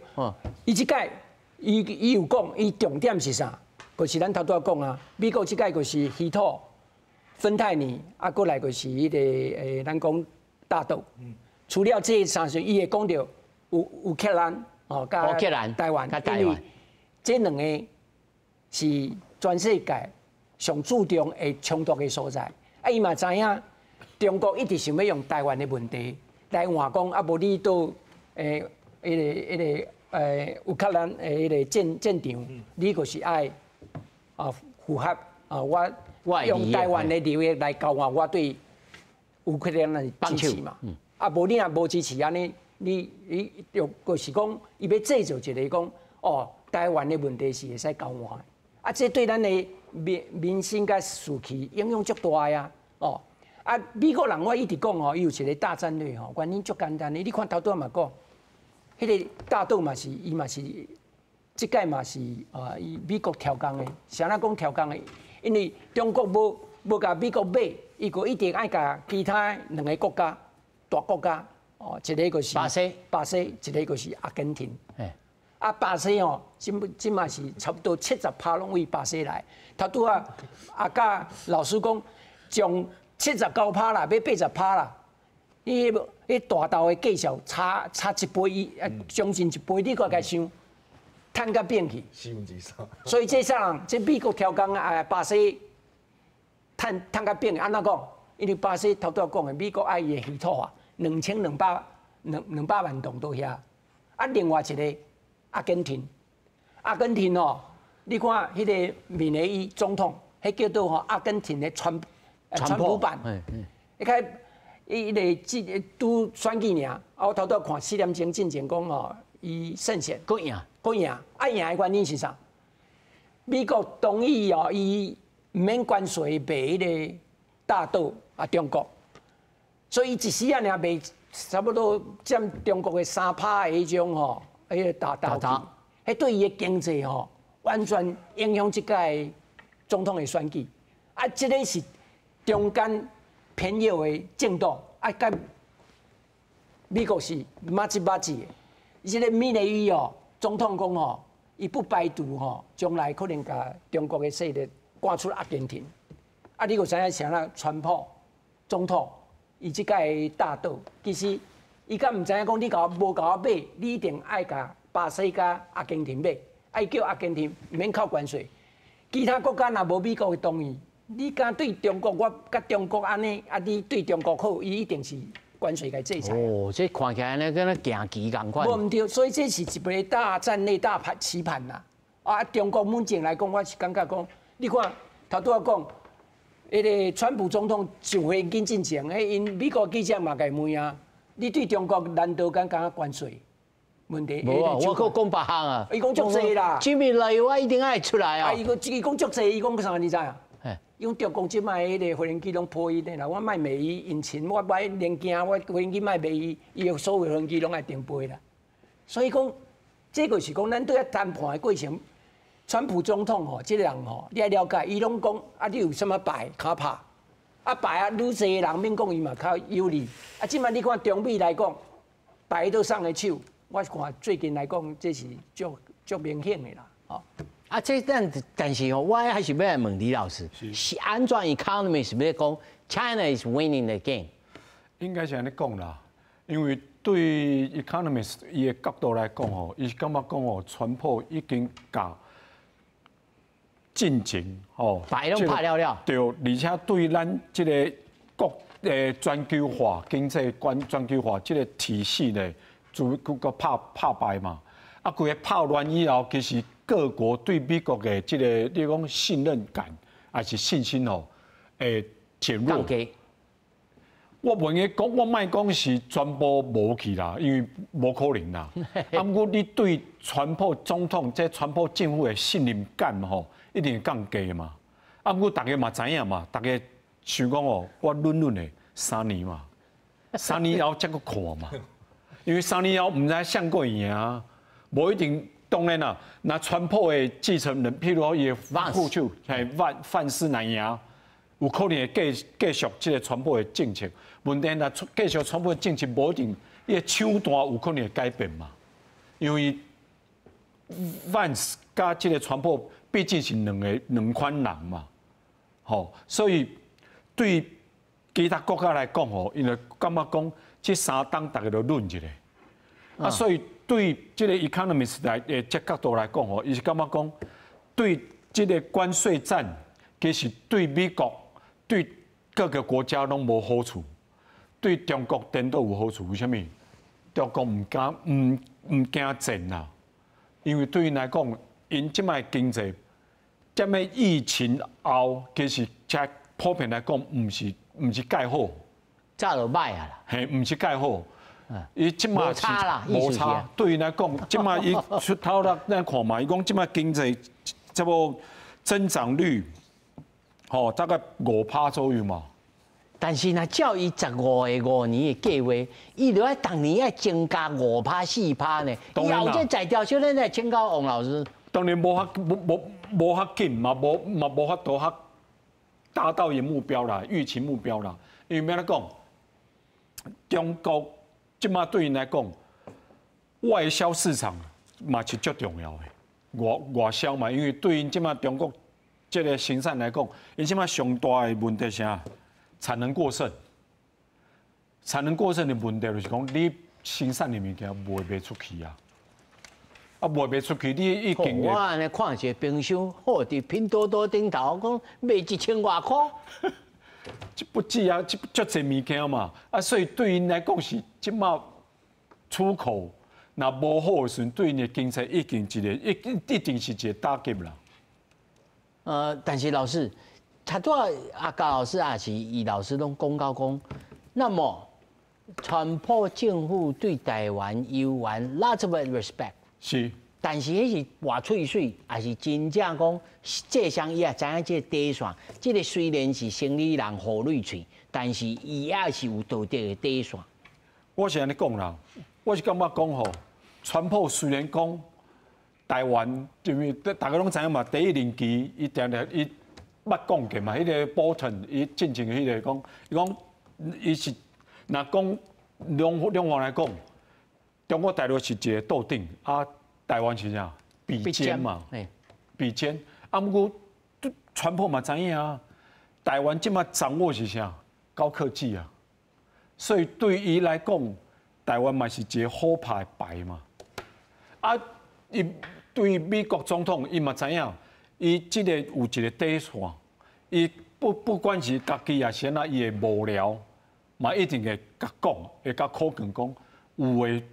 伊這擺，伊有講，伊重點是啥？就是咱頭拄仔講啊，美國這擺就是稀土、芬太尼，啊，閣來就是彼個咱講大豆。除了這三項，伊會講著烏克蘭哦，佮台灣，因為這兩個是全世界上注重會衝突的所在。啊，伊嘛知影。中國一直想欲用台灣的問題來換講，啊，無你到彼個烏克蘭的彼個戰場，你就是愛啊符合啊我用台灣的利益來交換我對烏克蘭的支持嘛。啊，無你若無支持按呢，你就是講，伊欲製造一個講，哦，台灣的問題是會使交換的，啊，這對咱的民心佮士氣影響足大啊，哦。啊，美國人我一直講吼，伊有一個大戰略吼，原因足簡單的。你看頭拄仔嘛講，彼個大豆嘛是，伊嘛是，這擺嘛是啊，伊美國調工的。啥人講調工的？因為中國無共美國買，伊閣一定愛共其他兩個國家大國家哦，一個就是巴西，巴西，一個就是阿根廷。啊，巴西哦，這馬是差不多70%攏為巴西來。頭拄仔阿甲老師講，將79%啦，欲80%啦。伊彼大豆的價數差一倍，將近一倍，你閣共想，趁甲變去。 3/4。所以這啥人？這美國調工啊，巴西趁甲變，按怎講？因為巴西頭拄仔講的，美國愛伊的稀土啊，兩千兩百兩兩百萬噸到遐。啊，另外一個阿根廷，阿根廷哦，你看彼個米雷伊總統，彼叫做吼阿根廷的川普版。你看伊個這拄選舉爾，啊，我頭拄仔看4點鐘進前講吼，伊勝選，閣贏，閣贏，啊贏的原因是啥？美國同意哦，伊毋免關稅賣彼個大豆啊，中國，所以伊一時仔爾賣差不多佔中國的3%的彼種吼，彼個大豆，彼對伊的經濟吼，完全影響這擺總統的選舉。啊，這個是中間偏右的政黨，啊，佮美國是麻吉麻吉的。這個米雷伊哦，總統講吼，伊不排除吼，將來可能共中國的勢力趕出阿根廷。啊，你閣知影啥啦？川普總統伊這擺大豆，其實伊敢毋知影講，你共我無共我買，你一定愛共巴巴西佮阿根廷買，啊伊叫阿根廷毋免扣關稅。其他國家若無美國的同意，你敢對中國，我佮中國按呢，啊你對中國好，伊一定是關稅共制裁。哦，這看起來呢，敢若行棋仝款。無毋對，所以這是一個大戰略大盤棋盤啦。啊，中國目前來講，我是感覺講，你看頭拄仔講，彼个川普總統上飛機進前，彼𪜶美國記者嘛共伊問啊，你對中國難道敢敢關稅？問題。無啊，我閣講別項啊。伊講足濟啦。這邊來我一定愛出來啊。啊，伊講伊講足濟，伊講啥你知影？伊講中國這擺彼个飛機攏破伊的啦，我莫罵伊引擎，我買零件，我飛機莫罵伊，伊的所有飛機攏愛停飛啦。所以講，這個是講咱對遐談判的過程。川普總統吼，這個人吼，你愛了解，伊攏講啊，你有啥物牌較拍？啊牌啊，愈濟人免講伊嘛較有利。啊，這擺你看中美來講，牌都送的手，我看最近來講，這是足足明顯的啦。哦，啊，這但是吼，我還是欲來問李老師，是按怎 economist 欲講 China is winning the game？應該是按呢講啦，因為對 economist 伊的角度來講吼，伊是感覺講吼，川普已經共進前吼，牌攏拍了了，對，而且對咱這个國全球化經濟觀全球化這个體系呢，就閣拍拍敗嘛。啊，規个拍亂以後，其實各國對美國的這个你講信任感還是信心吼，會減弱。我袂用講，我莫講是全部無去啦，因為無可能啦。啊，毋過你對川普總統這川普政府的信任感吼，一定會降低嘛。啊，毋過大家嘛知影嘛，大家想講哦，我忍忍的三年嘛，三年後才閣看嘛。因為三年後毋知誰閣會贏啊，無一定。當然啦，若川普的繼承人，譬如講伊的副手係范斯若贏，有可能會繼續這个川普的政策。問題若繼續川普的政策，無一定伊的手段有可能會改變嘛。因為萬斯佮這个川普畢竟是兩个兩款人嘛，吼，所以對其他國家來講吼，𪜶就感覺講這三冬大家都忍一下，啊，所以對這个 economist 來的這角度來講吼，伊是感覺講對這个關稅戰，其實對美國對各個國家攏無好處，對中國顛倒有好處。為啥物？中國毋敢毋驚戰啦，因為對𪜶來講，𪜶這擺經濟，這麼疫情後，其實才普遍來講，毋是蓋好，早就歹啊啦。嘿，毋是蓋好。伊這擺無差啦，無差。對𪜶來講，這擺伊出頭啦，咱看嘛，伊講這擺經濟這無增長率，吼，大概5趴左右嘛。但是若照伊15个5年的計劃，伊就愛逐年愛增加5趴4趴呢。以後這在調小，咱來請教王老師。當然無法無無無法緊嘛，無嘛無法度較達到伊目標啦，預期目標啦。因為欲按怎講，中國這擺對𪜶來講，外銷市場嘛是足重要的，外銷嘛，因為對𪜶這擺中國這个生產來講，𪜶這擺上大的問題是啥？產能過剩。產能過剩的問題就是講，你生產的物件賣袂出去啊，啊賣袂出去，你已經我按呢看一个冰箱，好佇拼多多頂頭講賣1000外箍。這不止啊，這足濟物件嘛，啊，所以對𪜶來講是這擺出口若無好的時陣，對𪜶的經濟已經一个一定是一个打擊啦。但是老師，頭拄仔阿高老師也是伊老師攏講到講，那麼川普政府對台灣有還 lots of respect，但是彼是跋喙水，還是真正講，這雙伊也知影這个底線。這个雖然是生理人予淚喙，但是伊也是有道德的底線。我是按呢講啦，我是感覺講吼，川普雖然講台灣，因為大家攏知影嘛，第一任期伊定定伊捌講過嘛，彼个波頓伊進前彼个講，伊講伊是若講兩兩岸來講，中國大陸是一个桌頂啊。台灣是啥？筆尖嘛，筆尖。啊，毋過川普嘛知影啊，台灣這擺掌握是啥？高科技啊，所以對伊來講，台灣嘛是一个好拍的牌嘛。啊，伊對美國總統，伊嘛知影，伊這个有一個底線，伊不管是家己抑是按怎，伊的幕僚嘛一定會共講，會共苦勸講，有的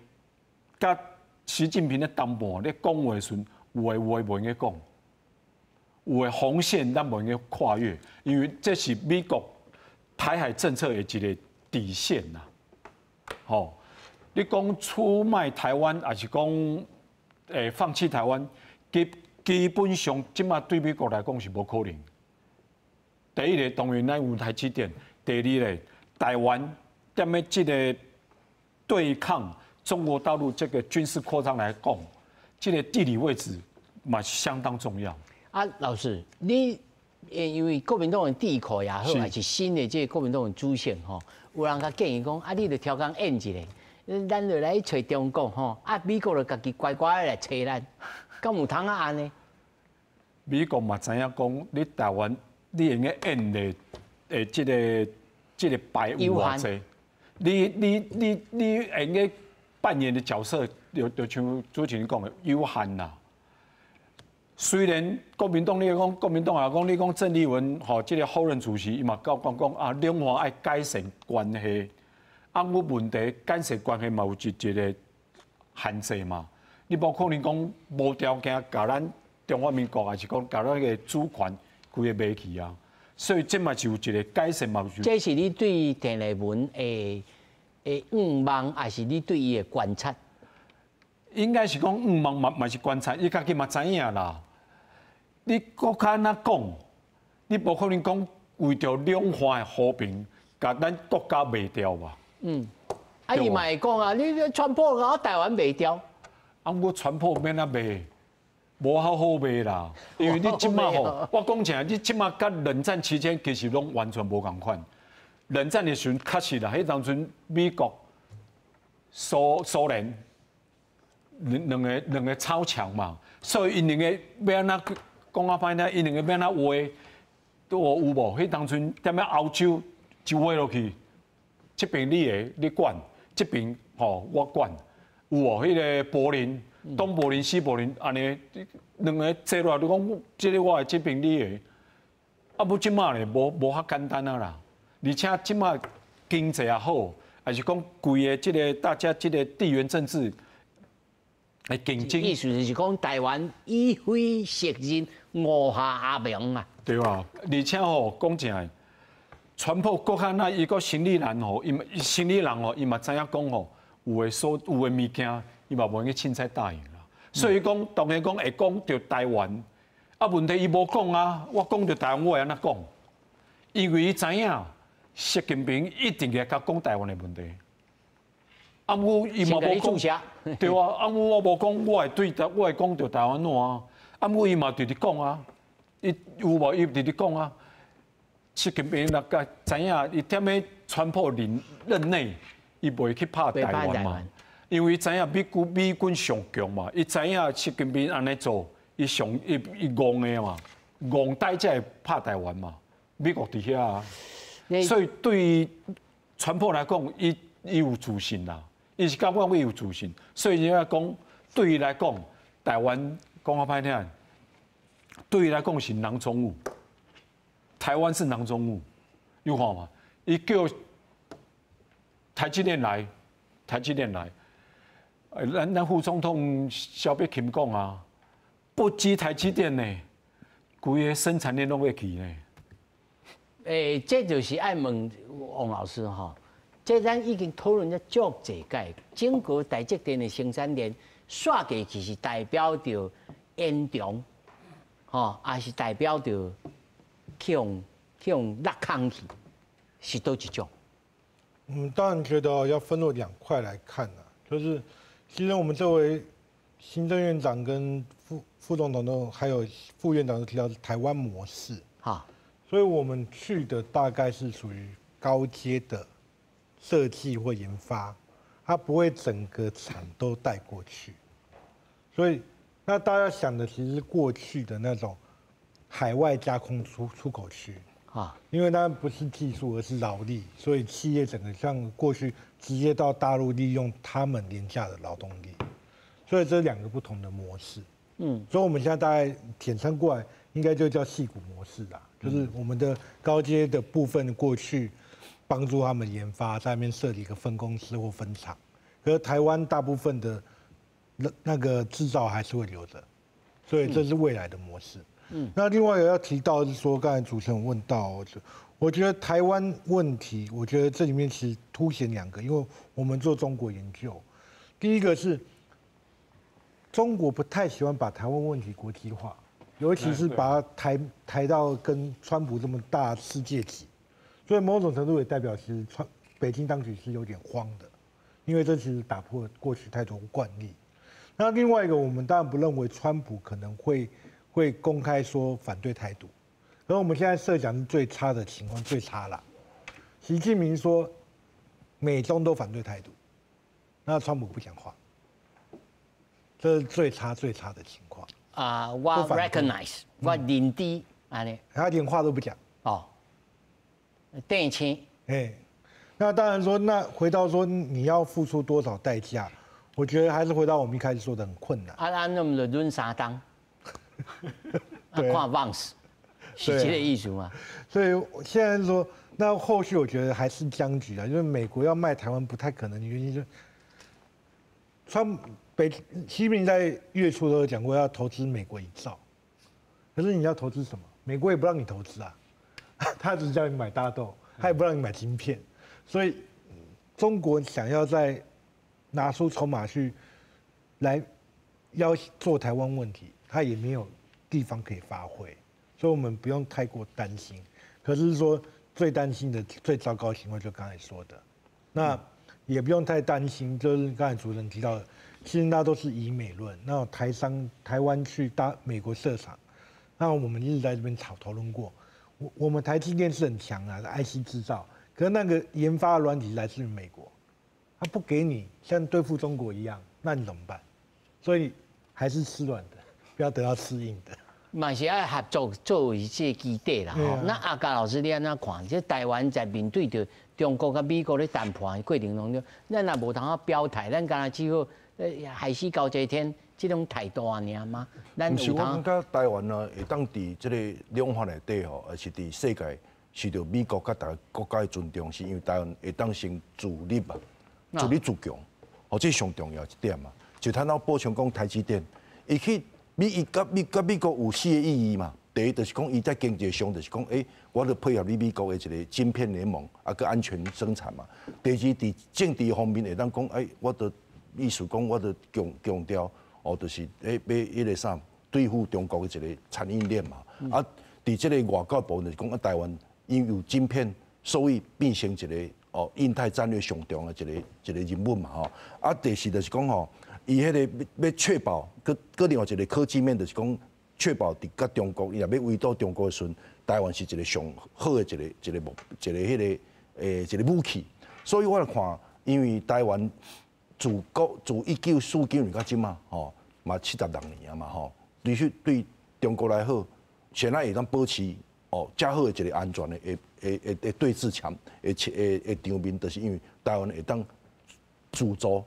佮習近平咧談判咧講話時陣，有的話袂用閣講，有的紅線咱袂用閣跨越，因為這是美國台海政策的一個底線啦。吼，你講出賣台灣，抑是講放棄台灣，基本上這馬對美國來講是無可能。第一个當然咱有台積電；第二个，台灣踮咧這个對抗中國大陸這個軍事擴張來講，這个地理位置嘛是相當重要。啊，老師，你因為國民黨的智庫也好，抑是新的這个國民黨的主席吼，有人共建議講，啊，你著超工演一下，咱就來揣中國吼，啊，美國就家己乖乖來揣咱，敢有通啊按呢？美國嘛知影講，你台灣你會用演的這个牌有偌濟，你會用扮演的角色，就像主持人講的有限啦。雖然國民黨你講國民黨也講，你講鄭麗文吼，這个候任主席伊嘛講講講啊，兩岸愛改善關係，啊，我問題改善關係嘛有一個限制嘛，你無可能講無條件共咱中華民國，抑是講共咱个主權規个賣去啊，所以這嘛是有一个改善嘛有。這是你對鄭麗文的願望，抑是你對伊的觀察？應該是講願望嘛嘛是觀察，伊家己嘛知影啦。你閣較按怎講？你無可能講為著兩岸的和平，共咱國家賣掉吧？嗯，啊伊嘛會講啊，你川普共我台灣賣掉。啊，我川普欲按怎賣？無好好賣啦，因為你這馬吼，我講真，你這馬佮冷戰期間其實攏完全無仝款。冷戰的時陣確實啦，彼當陣美國、蘇聯兩個超強嘛，所以𪜶兩个欲按怎講較歹聽，𪜶兩個欲按怎畫都有無？彼當陣踮咧歐洲就畫落去，這邊你的你管，這邊吼我管，有無？彼个柏林、東柏林、西柏林，按呢兩个坐落來就講，這个我的，這邊你的。啊，無這馬咧，無遐簡單啊啦。而且這馬經濟也好，抑是講規个這个大家這个地緣政治的競爭。意思就是講台灣以非承認五下阿盟啊。對吧？而且吼講真的，川普閣較那伊閣生理人吼，伊生理人吼，伊嘛知影講吼，有的所有的物件，伊嘛無用凊彩答應啦。所以講，當然講會講著台灣，啊問題伊無講啊，我講著台灣，我會按怎講？因為伊知影，習近平一定會共講台灣的問題。啊，毋伊嘛無講，對啊，啊毋我無講，我會對台，我會講著台灣怎啊？啊毋伊嘛直直講啊，伊有無伊直直講啊？習近平若共知影，伊踮咧川普任內，伊袂去拍台灣嘛？因為知影美軍上強嘛，伊知影習近平按呢做，伊上伊伊戇的嘛，戇呆才會拍台灣嘛。美國佇遐啊，所以對川普來講，伊有自信啦，伊是感覺伊有自信，所以伊講對伊來講，台灣講較歹聽，對伊來講是囊中物。台灣是囊中物，你看嘛，伊叫台積電來，台積電來，咱副總統蕭碧琴講啊，不止台積電呢，規个生產鏈攏會去呢。這就是愛問王老師吼，這咱已經討論了足濟擺，整個台積電的生產鏈煞過去是代表著延長，吼，抑是代表著去予落空去，是佗一種？我們當然覺得要分作兩塊來看啦，就是其實我們這位行政院長跟副總統都還有副院長都提到是台灣模式，所以我們去的大概是屬於高階的設計或研發，它不會整個廠都帶過去。所以那大家想的其實是過去的那種海外加工出口區啊，因為它不是技術，而是勞力，所以企業整個像過去直接到大陸利用他們廉價的勞動力。所以這兩個不同的模式。所以我們現在大概簡稱過來，應該就叫矽谷模式啦，就是我們的高階的部分過去幫助他們研發，在那邊設立一個分公司或分廠。可是台灣大部分的那個製造還是會留着，所以這是未來的模式。那另外也要提到是說，剛才主持人問到，我覺得台灣問題，我覺得這裡面其實凸顯兩個，因為我們做中國研究，第一個是中國不太喜歡把台灣問題國際化，尤其是把它抬到跟川普這麼大世界級，所以某種程度也代表其實北京當局是有點慌的，因為這其實打破過去太多慣例。那另外一個，我們當然不認為川普可能會公開說反對台獨，可我們現在設想是最差的情況，最差了。習近平說美中都反對台獨，那川普不講話，這是最差最差的情況。啊，我 recognize，我認知，按呢，他連話都不講。哦，電青。哎，那當然說，那回到說你要付出多少代價，我覺得還是回到我們一開始說的很困難。啊，咱們就忍三冬，啊，看望死，是這個意思嗎？所以現在說，那後續我覺得還是僵局啊，因為美國要賣台灣不太可能，原因是川北習近平在月初都有講過要投資美國1兆，可是你要投資什麼？美國也不讓你投資啊，他只是叫你買大豆，他也不讓你買晶片，所以中國想要再拿出籌碼去來要做台灣問題，他也沒有地方可以發揮，所以我們不用太過擔心。可是說最擔心的、最糟糕的情況，就剛才說的，那也不用太擔心，就是剛才主持人提到的，其實那都是疑美論。那台商台灣去大美國設廠，那我們一直在這邊討論過，我們台積電是很強啊，IC 製造，可是那個研發的軟體來自於美國，他不給你像對付中國一樣，那你怎麼辦？所以還是吃軟的，不要等到吃硬的。嘛是愛合作作為這個基底啦。吼，那阿嘉老師你按怎看？這台灣在面對著中國佮美國咧談判的過程當中，咱也無通啊表態，咱敢若只好海死交齊天這種態度按呢嗎？咱毋是，我感覺台灣啊，會當佇這個兩岸內底吼，抑是佇世界受著美國佮逐个國家的尊重，是因為台灣會當先自立啊，自立自強，哦，這是上重要一點嘛。就頭先補充講台積電，伊去美伊佮美佮美國有四个意義嘛。第一就是講伊在經濟上就是講，我著配合你美國的一個晶片聯盟，啊，閣安全生產嘛。第二，佇政治方面會當講，我著意思講，我著強調，哦，就是欲彼個啥對付中國的一個產業鏈嘛。啊，佇這個外交部分就是講，啊，台灣因為有晶片，所以變成一個哦印太戰略上重要的一個人物嘛吼。啊，第四就是講吼，伊彼個欲確保，閣另外一個科技面就是講，確保佇佮中國，伊若欲圍堵中國的時陣，台灣是一個上好的一個彼个一個武器。所以我來看，因為台灣自1949年到這馬吼，嘛76年啊嘛吼，其實對中國來好，現在會當保持哦遮好的一個安全的對峙場的場面，就是因為台灣會當資助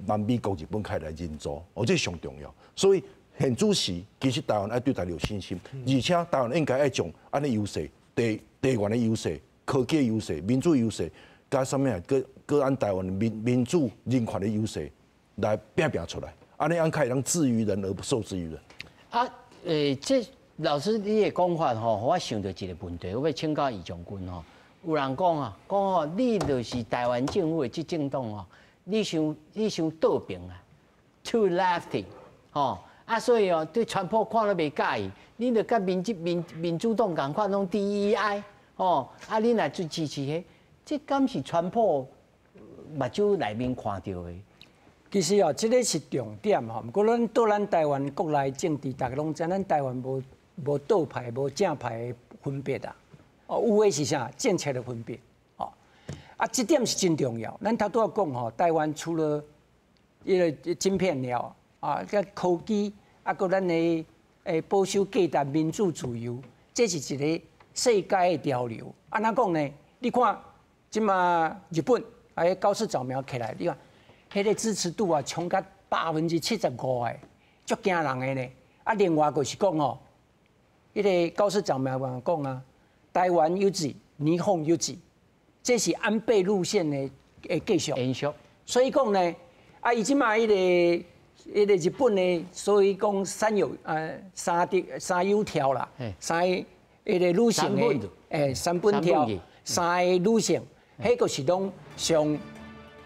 南美國、日本開來援助，哦，這上重要。所以現此時，其實台灣愛對台灣有信心，而且台灣應該愛將按呢優勢、地緣的優勢、科技的優勢、民主優勢，佮啥物啊？閣按台灣民主人權的優勢來拚出來，按呢按較會當治於人而不受制於人。啊，這老師你的講法吼，我想著一個問題，我欲請教余將軍吼。有人講啊，講吼，你就是台灣政府的執政黨吼，你傷倒爿啊，too lefty，吼啊，所以哦，對川普看了袂佮意，你著佮民主黨仝款攏 DEI，吼啊，你若去支持彼，這敢是川普目睭內面看著的？其實哦，這个是重點吼。毋過咱對咱台灣國內政治，逐家攏知，咱台灣無黨派、無正派的分別啊。哦，有的是啥政策的分別。哦，啊，這點是真重要。咱頭拄仔講吼，台灣除了彼个晶片了，啊，這科技，啊，閣咱的保守價值、民主自由，這是一个世界的潮流。按怎講呢？你看，這馬日本啊，彼高市早苗起來，你看。彼个支持度啊，衝甲75%的，足驚人的呢。啊，另外就是講吼，彼个高市長嘛講啊，台灣有志，霓虹有志，這是安倍路線的繼續。延續。所以講呢，啊，伊這馬彼个日本的，所以講三有三條三有條啦，三个彼个女性的三本條，三个女性，彼個是攏上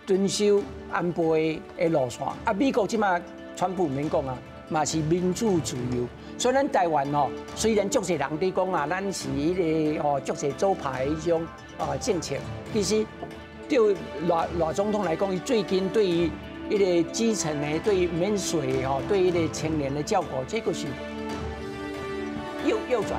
遵守安倍的路線。啊，美國這馬川普免講啊，嘛是民主自由，所以咱台灣吼，雖然足濟人佇講啊，咱是彼個吼足濟左派彼種啊政策，其實對賴賴總統來講，伊最近對於彼个基層的、對免稅吼、對彼個青年的照顧，這個是右右轉。